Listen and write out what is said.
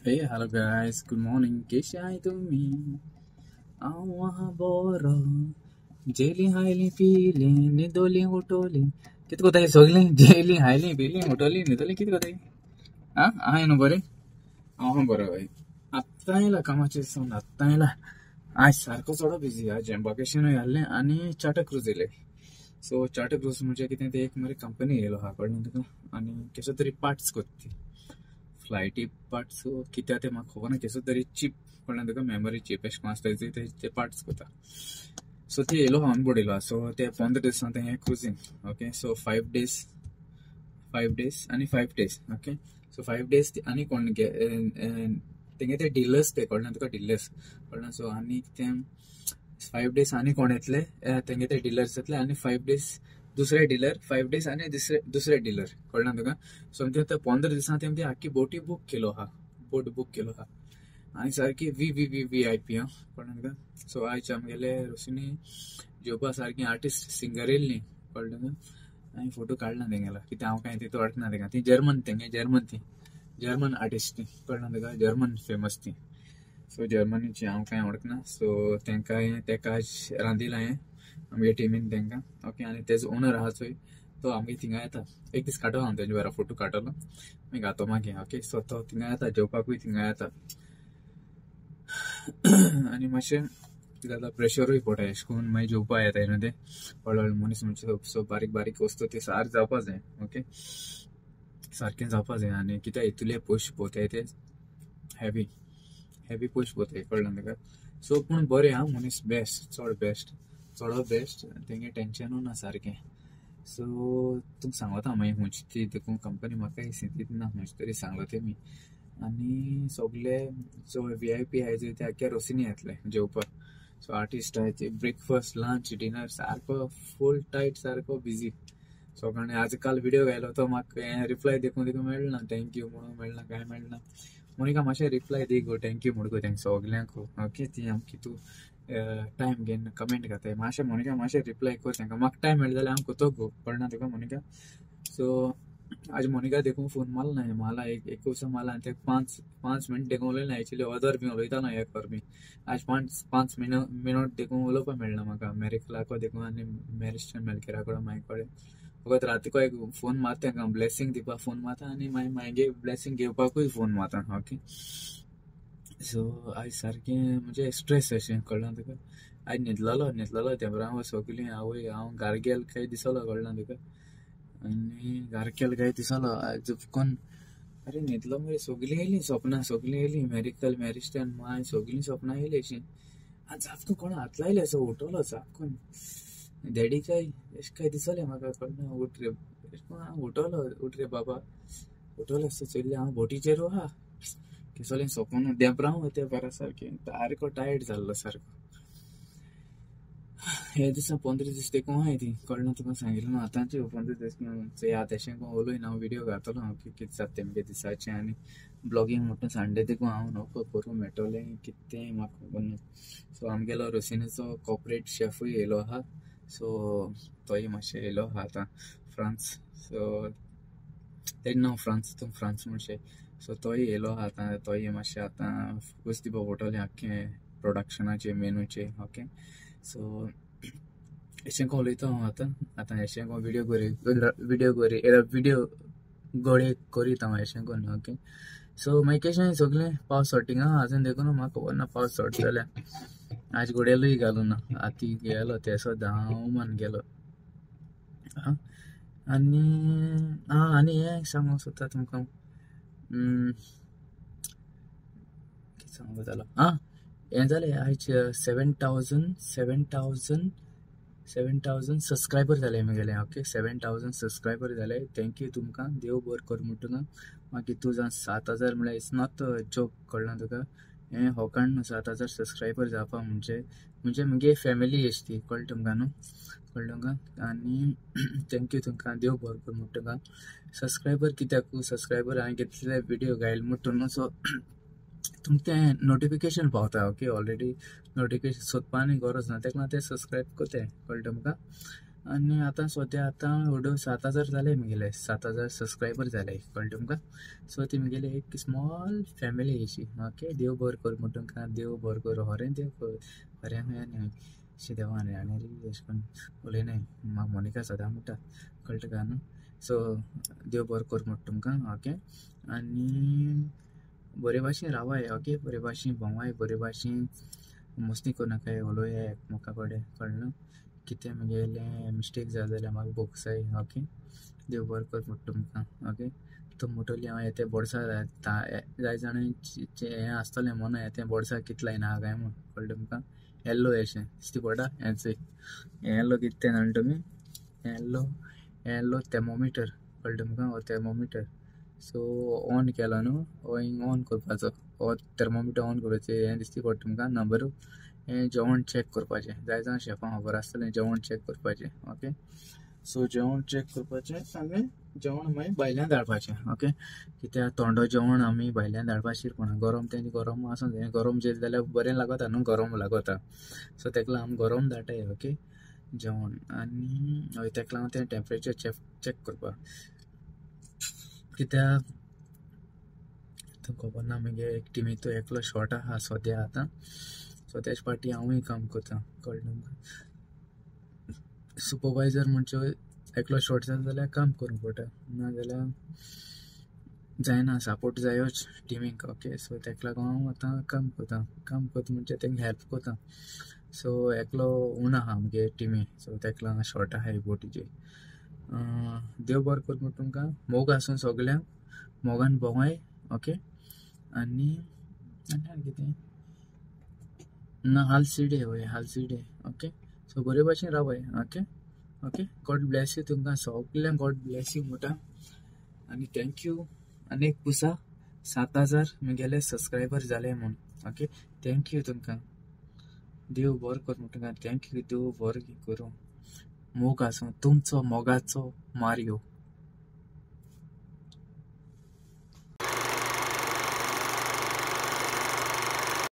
Hey, hello guys, good morning. कशे आहाय तुमी? हांव आहा बरो. जेली हायली पिली न्हिदोली उठोली. कितें कोताय सगळीं? जेली हायली पिली उठोली न्हिदोली कितें कोताय? आं आहाय न्हू बरें? हांव आहा बरो बाय. आत्तां येयला कामाचेर सावन आत्तां येयला. आयज सारको चडो बिजी. आयज एम्बार्केशनूय आहलें आनी चार्टर क्रूज येयलें. सो चार्टर क्रूज म्हणजे कितें तें एक मरे कंपनी येयलो आहा कळ्ळें तुका, आनी कसो तरी पार्ट्स कोत्ता ती फ्लायटी पार्ट्स कित्याक तें म्हाका खबर ना, कसो तरी चीप कळ्ळें तुका, मेमरी चीप अशें कोण आसता ते पार्ट्स कोता. सो ते येयलो ऑन बोर्ड येयलो. सो ते 15 दिसां ते हें cruising. Okay, so 5 days 5 days आनी 5 days. Okay, so 5 days आनी कोण तेंगे ते डिलर्स ते कळ्ळें तुका, डिलर्स कळ्ळें. सो आनी ते 5 days आनी कोण येतले तेंगे ते डिलर्स येतले, आनी 5 days दुसरे डिलर, 5 days आनी दुसरे डिलर कळ्ळें तुका. सो आमचे आतां 15 दिसां ते आख्खी बोटी बूक केलो आहा, बोट बूक केलो आहा, आनी सारकी V V V V I P आं कळ्ळें तुका. सो आयज आमगेले रोसिनी जेवपा सारकी आर्टिस्ट सिंगर येयल्ली कळ्ळें तुका, आनी फोटो काडला तेंगेलो कित्याक हांव कांय तितू वळखना तेंका. ती जर्मन, तेंगे जर्मन, ती जर्मन आर्टिस्ट ती कळ्ळें तुका, जर्मन फेमस ती. सो जर्मनीची हांव कांय वळखना. सो तेंकां तेका आयज रांदिला हांवें आमगे टिमीन तेंकां. ओके, आनी तेजो ओनर आहा चोय तो आमगे थिंगा येता. एक दीस काडटलो हांव तेजे बरो फोटो काडटलो मागीर घातो मागीर. ओके, सो तो थिंगा येता जेवपाकूय थिंगा येता. आनी मातशें कितें जाता प्रेशरूय पडटा एशें करून मागीर जेवपा येताय न्हू ते व्हड व्हड मनीस म्हणजे. सो बारीक बारीक वस्तू ते सारकें जावपा जाय. ओके, सारकें जावपा जाय. आनी कित्याक इतले पयशे पोवताय ते हेवी हेवी पयशे पोवताय कळ्ळें तुका. सो पूण बरें आहा मनीस, बेस्ट, चड बेस्ट, चडो बेस्ट, तेंगे टेंशनूय ना सारकें. सो तुमकां सांगता मागीर खंयची ती देखून कंपनी म्हाका सिंतीत ना खंयची तरी सांगलो तेमी. आनी सगले जो व्ही I P आहाय ते आख्ख्या रोसिनी येतले जेवपाक. सो आर्टिस्ट आहाय ते ब्रेकफास्ट लंच डिनर सारको फूल टायट सारको बिजी सगळ्यांनी. आज काल व्हिडिओ घायलो तो म्हाका हें रिप्लाय देखून देखून मेळना, thank you म्हणून मेळना, कांय मेळना. मोनिका मातशें reply the go, thank you म्हण गो तेंका सगल्यांक. ओके, ती आमकी तूं टायम घेवन कमेंट घाताय मातशें. मोनिका मातशें रिप्लाय कर तेंका, म्हाका टायम मेळ्ळो जाल्यार हांव कोतो गो, कळना तुका मोनिका. सो आज मोनिका देखून फोन मारला ना, मारला एक वर्सा मारला आनी ते 5 मिनट देखून उलयना. एक्चुअली अदर बी उलयता ना एक वर बी. आज 5 मिनट देखून उलोवपाक मेळना म्हाका मेरिकलाको देखून आनी मॅरिस्टन मेलकेरा कडेन माय कडेन. फकत रातीको एक फोन मारता तेंका ब्लेसींग दिवपाक फोन मारता, आनी मागीर मागीर ब्लेसींग घेवपाकूय फोन मारता. ओके, सो आयज सारकें म्हणजे स्ट्रेस अशें कळ्ळें तुका. आयज न्हिदलोलो न्हिदलोलो तेंपरा सगळीं आवय हांव घार गेल काय दिसलो कळ्ळें तुका, आनी घार गेल काय दिसलो आयज कोण. अरे न्हिदलो मरे, सगळीं येयलीं सपनां, सगळीं येयलीं मेरिकल मॅरिस्टन माय सगळीं सपनां येयलीं अशीं. आनी सामको कोण हात लायले असो उठलो सामको डॅडी काय अशें काय दिसलें म्हाका कळना. उठ रे अशें करून हांव उठलो, उठ रे बाबा उठलो असो चोयलें हांव बोटीचेर आहा. कसलें सपन देंपरां ते बरा सारकें सारको टायर्ड जाल्लो सारको. हे दिसा 15 दीस देखून आहाय ती कळना तुका सांगिल्लें ना. आतांचे 15 दीस चोय आतां एशें कोण उलयना, हांव व्हिडियो घातलो हांव कितें जाता तें मगे दिसाचें. आनी ब्लॉगींग म्हणटा संडे देखून हांव नको करूं मेळटलें कितें म्हाका खबर ना. सो आमगेलो रोसिनीचो कॉपरेट शेफूय येयलो आहा. सो तोय मातशें येयलो आहा आतां फ्रांस. सो तेजें नांव फ्रांस, तूं फ्रांस म्हणशें. सो तोय येयलो आहा आतां, तोय मातशें आतां फोकस दिवपा पडटलें आख्खें प्रोडक्शनाचेर मेनूचेर. ओके, सो एशें कोण उलयता हांव आतां. आतां एशें कोण व्हिडियो करी व्हिडियो करी व्हिडियो गोडे करीत हांव एशें कोन्न. ओके, सो मागीर कशें सगळें पावस सोटिंग आहा आजून देखून म्हाका खबर ना पावस सोट जाल्यार. आज घोडेलूय घालूं ना, आती गेलो तेसो धांवमान गेलो. आं आनी आं आनी हें सांगूंक सोदता तुमकां, कितें सांगूंक जालो. आं हें जालें आयज 7,000 सबस्क्रायबर जाले म्हगेले. ओके, 7,000 सबस्क्रायबर जाले. Thank you तुमकां, देव बरो कर म्हणटा तुका. मागीर तूं जावन 7,000 म्हळ्यार it's not a joke कळ्ळें तुका. हें होकाण न्हू 7,000 सबस्क्रायबर जावपा म्हणजे म्हणजे म्हगे फॅमिली अशी ती कळ्ळें तुमकां न्हू, कळ्ळें तुमकां. आनी thank you तुमकां, देव बरो कर म्हणटा तुका. सबस्क्रायबर कित्याक सबस्क्रायबर हांवें घेतले व्हिडियो घायल म्हणटा न्हू, सो तुमकां तें नोटिफिकेशन पावता. ओके, ऑलरेडी नोटिफिकेशन सोदपा आनी गरज ना, तेका लागून तें सबस्क्रायब करताय कळ्ळें तुमकां. आनी आतां सद्या आतां व्हडो 7000 जाले मुगेले, 7000 सबस्क्रायबर जाले, कळ्ळें तुमकां. सो ती मुगेली एक स्मॉल फॅमिली अशी, ओके. देव बरो कर म्हण तुमकां, देव बरो करूं, खरें देव खरें खंय न्हय अशें देवान आनी अशें करून उलयनाय, म्हाका मोनिका सदां म्हणटा, कळटा काय न्हू. सो देव बरो कर म्हण तुमकां, ओके. आनी बरे भाशेन रावाय, ओके, बरे भाशेन भोंवाय, बरे भाशेन मस्ती करनाकाय, उलोया एकमेका कडेन, कळ्ळें न्हू. कितें मुगेलें मिस्टेक जालें जाल्यार म्हाका भोगसाय, ओके. देव बरो कर म्हण तुमकां, ओके. तो म्हणटली हांव येते बोडसा जाय जाणां हें आसतलें मना, येते बोडसा कितलें लायन आहा काय म्हूण, कळ्ळें तुमकां. येल्लो अशें दिसती पडटा, हेंच येल्लो कितें तें जाणा तुमी, येल्लो येल्लो थर्मोमिटर, कळ्ळें तुमकां, हो थर्मोमिटर. सो ऑन केलो न्हू, हो हिंग ऑन करपाचो, हो थर्मोमिटर ऑन करपाचें, हें दिसती पडटा तुमकां नंबर. हें जेवण चॅक करपाचें, जाय जाण शेफांक खबर आसतलें जेवण चॅक करपाचें, ओके. सो जेवण चॅक करपाचें आनी जेवण मागीर भायल्यान धाडपाचें, ओके. कित्याक थोंडो जेवण आमी भायल्यान धाडपा शिरपणा, गरम तें गरम आसूं जाय, गरम जेलें जाल्यार बरें लागता न्हू, गरम लागता. सो तेका लागून आमी गरम धाडटाय, ओके, जेवण. आनी हय तेका लागून तें टेम्परेचर चॅक करपाक, कित्याक तुमकां खबर ना मुगे एक टिमीचो एकलो शॉर्ट आहा सद्या आतां. सो तेज फाटी हांवूय काम करता, कळ्ळें तुमकां. सुपरवायजर म्हणजे एकलो शॉर्ट जालो जाल्यार काम करूंक पडटा, नाजाल्यार जायना, सपोर्ट जायोच टिमीक, ओके. सो तेका लागून हांव आतां काम करता, काम करता म्हणजे तेंकां हेल्प करता. सो एकलो उणो आहा आमगे टिमी, सो तेका लागून शॉर्ट आहा बोटीचेर. देव बरो कर म्हण तुमकां, मोग आसूं सगल्यांक, मोगान भोंवाय, ओके. आनी आनी कितें ना, हालसी डे, हय हालसी डे, ओके. सो बरे भाशेन रावाय, okay okay. God bless you तुमकां सगल्यांक, गॉड ब्लेस you म्हणटा. आनी thank you. आनी एक पुसा 7000 मुगेले सबस्क्रायबर जाले म्हूण, ओके. Thank you तुमकां, देव बरो कर म्हण तुमकां, thank you, देव बरो करूं, मोग आसूं तुमचो, मोगाचो मारियो.